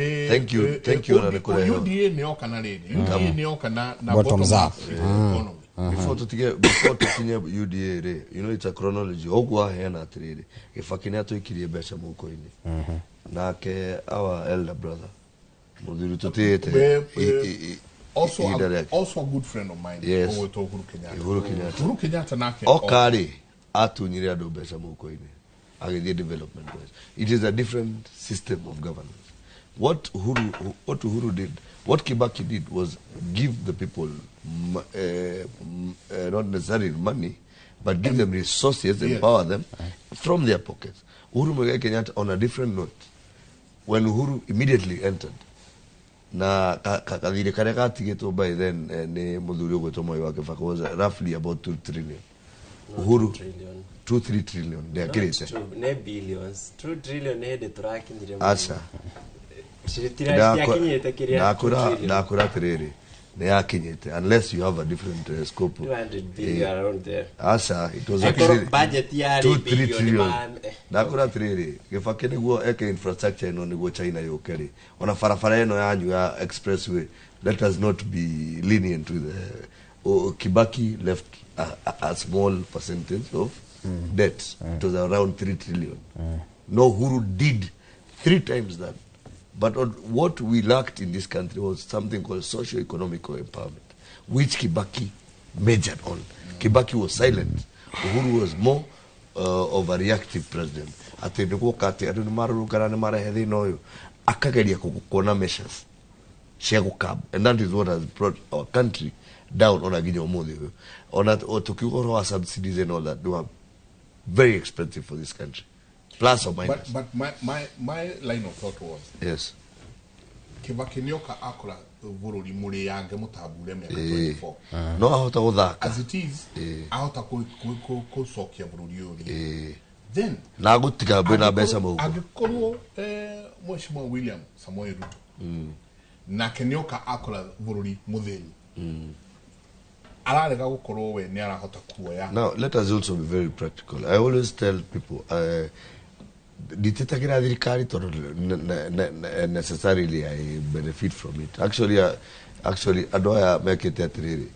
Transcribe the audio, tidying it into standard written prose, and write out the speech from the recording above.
Thank you, thank you, na nĩ kũrehe. UDA nĩ yoka na rĩrĩ, UDA nĩ yoka na Bottoms bottom up. up economy. Before tukinye UDA rĩ, it's a chronology. Ũguo aheana atĩrĩrĩ, Gĩbaki nĩ atũikirie mbeca mũhuko-inĩ, nake our elder brother, mũthuri tũtĩĩte Also ihinda a, rĩake. Also a good friend of mine, ũgwĩtwo Uhuru Kenyatta. Uhuru Kenyatta. Uhuru Kenyatta nake oka rĩ, atunyire andũ mbeca mũhuko-inĩ, agĩthiĩ development wise. It is a different system of governance. What Uhuru did, what Kibaki did was give the people not necessarily money, but give them resources, empower them from their pockets. Uhuru Muigai Kenyatta, on a different note, when Uhuru immediately entered, na kathirĩ karĩa gatigĩtwo by then nĩ mũthuri ũgwĩtwo Mwai wa Kibaki was roughly about 2 trillion. Uhuru Trillion. 2 3 trillion ndĩakĩrĩte. Not two, nĩ billions. 2 trillion nĩ hĩndĩ tũrakinyire. Aca. Citiakinyĩte kĩrĩa. Ndakwĩra, ndakwĩra atĩrĩrĩ, nĩ yakinyĩte, unless you have a different scope. 200 billion, around there. Aca, it was Angĩkorwo actually budget yarĩ 2 3 billion trillion. Ndakwĩra atĩrĩrĩ, Gĩbakĩ nĩguo eke infrastructure ĩno, nĩguo China yũke rĩ, ona barabara ĩno yanyu ya expressway, let us not be lenient with Kibaki left a small percentage of debt. It was around 3 trillion. No, Uhuru did three times that. But what we lacked in this country was something called socio-economical empowerment, which Kibaki majored on. Kibaki was silent. Uhuru was more of a reactive president. Atĩ nĩguoka atĩ andũ nĩ marũrũngana, nĩ marehe thĩna ũyũ, akageria kuona measures cia gũkab, and that is what has brought our country down ona nginya ũmũthĩ ũyũ. Ona tukiuga ũhoro wa subsidies and all that, they were very expensive for this country, plus or minus. But my line of thought was, Kibaki nĩoka akora bũrũri mũrĩange mũtambure mĩaka 24. No ahota gũthaka. As it is, ahota gũcokia bũrũri ũyũ rĩ. Then Na gũtiga mbĩ mbeca mũhuko. Angĩkorwo Mheshimiwa William Samoei Ruto nake nĩoka akora bũrũri mũthĩni, ararega gũkorwo we nĩ arahota kuoya. Now, let us also be very practical. I always tell people, nditetagira thirikari tondũ necessarily I benefit from it. Actually, andũ aya mekĩte atĩrĩrĩ,